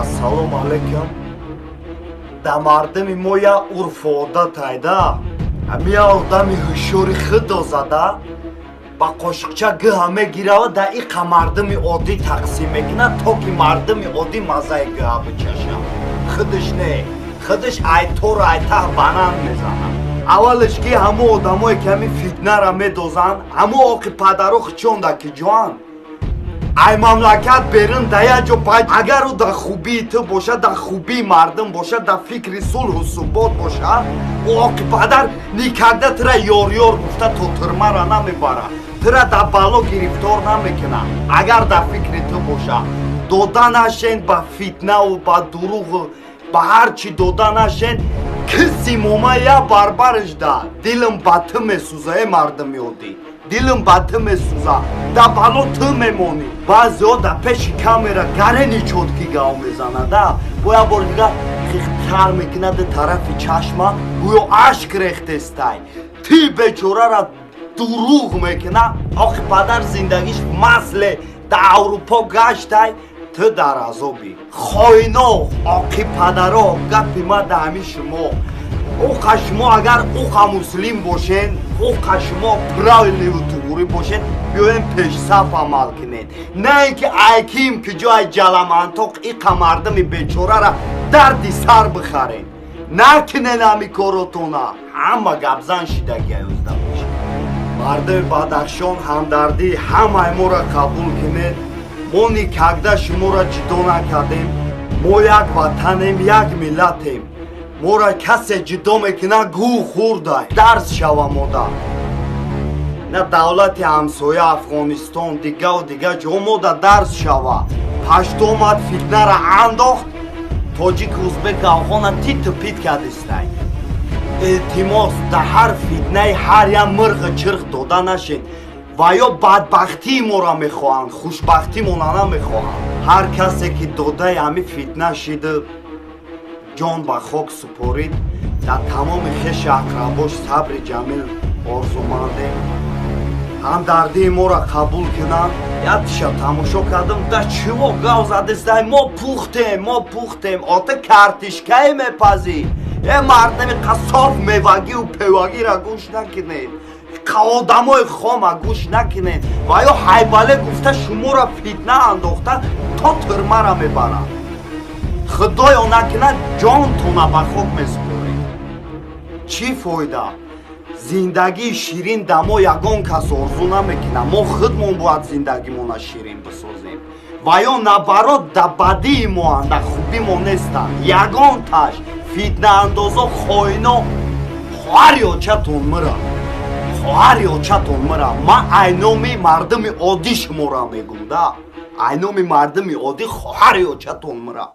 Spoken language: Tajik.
Ассалому алайкум. Да мардими мо я урфу одат айда. Ҳами я одами ҳушёри худо зада ба қошиқча гиҳа мегирава, да иқа мардими оддӣ тақсим мекунад, то ки мардими оддӣ маззаи гиҳа бичаша. Худаш не, худаш айтору айтаҳ банан мезанад. Аввалаш, ки ҳамо одамое ки ҳами фитнара медозанд, ҳамо оқи падаро хичонда ки ҷоан ай мамлакат берун да як ҷо. Агар ӯ дар хубии ту бошад, дар хубии мардум бошад, дар фикри сулҳу субот бошад, ӯ оқи падар никогда тура ёр-ёр гуфта то тюрьма ра намебарад, тура дар бало гирифтор намекунад. Агар дар фикри ту бошад, дода нашен ба фитнаву ба дуруғу ба ҳар чӣ дода нашен. Киси мома я барбараш да дилам ба ту месӯза, э мардуми оддӣ, дилам ба ту месӯза, да бало ту мемонӣ. Баъзеҳо дар пеши камера гарени чёткий гав мезанада, бо як бор дига хихтар мекунади тарафи чашма, гӯё ашк рехтестай. Ти бечорара дурӯғ мекуна. Охи падар зиндагиш масле дар Аврупо гаштай, ту дар азобӣ. Хоино, оқи падаро, гапи ма да ҳами шумо. Уқа шумо агар уқа муслим бошен, уқа шумо правильный ву туғурӣ бошен, биёен пешсаф амал кунед, на ин ки айким ки ҷои ҷаламантоқ иқа мардуми бечорара дарди сар бихарен. Накунен ҳами коротона. Ҳама гапзан шидагиаюзда боша. Мардуми Бадахшон, ҳамдардии ҳамаи моро қабул кунед. Мо никогда шуморо ҷудо накардем. Мо як ватанем, як миллатем. Моро касе ҷудо мекунад, гӯ хӯрдай. Дарс шава мода на давлати ҳамсоя Афғонистон, дигаву дига ҷо мода дарс шава. Пашто омад, фитнара андохт, тоҷик, узбек, афғона титу пит кардистай. Илтимос, да ҳар фитнаи ҳар як мирғи чирх дода нашед. Ва ё бадбахтии моро мехоҳанд, хушбахтимона намехоҳанд. Ҳар касе ки додаи ҳами фитна шиду ҷон ба хок супорид, дар тамоми хеши ақрабош сабри ҷамил орзумандем. Ҳамдардии моро қабул кунанд. Яктиша тамошо кардам, да чиво гав задистай: «Мо пухтем, мо пухтем». Ота картишкае мепазӣ, э мардами қассоф, мевагиву певагира гӯш накунед, одамои хома гӯш накунед. Ва ё ҳайбале гуфта шуморо фитна андохта то тюрьма ра мебарад. Худоё накунад, ҷонтона ба хок месупоред. Чӣ фоида? Зиндагии ширин да мо ягон кас орзу намекунад. Мо худмон бояд зиндагимона ширин бисозем. Ва ё наоборот, да бадии моанд, да хубӣ мо нестанд ягон таш. Фитнаандозо, хоино, хоҳари очатон мира, хоҳари очатон мира. Ман айноми мардуми оддӣ шуморо мегум, да айноми мардуми оддӣ, хоҳари очатон мира.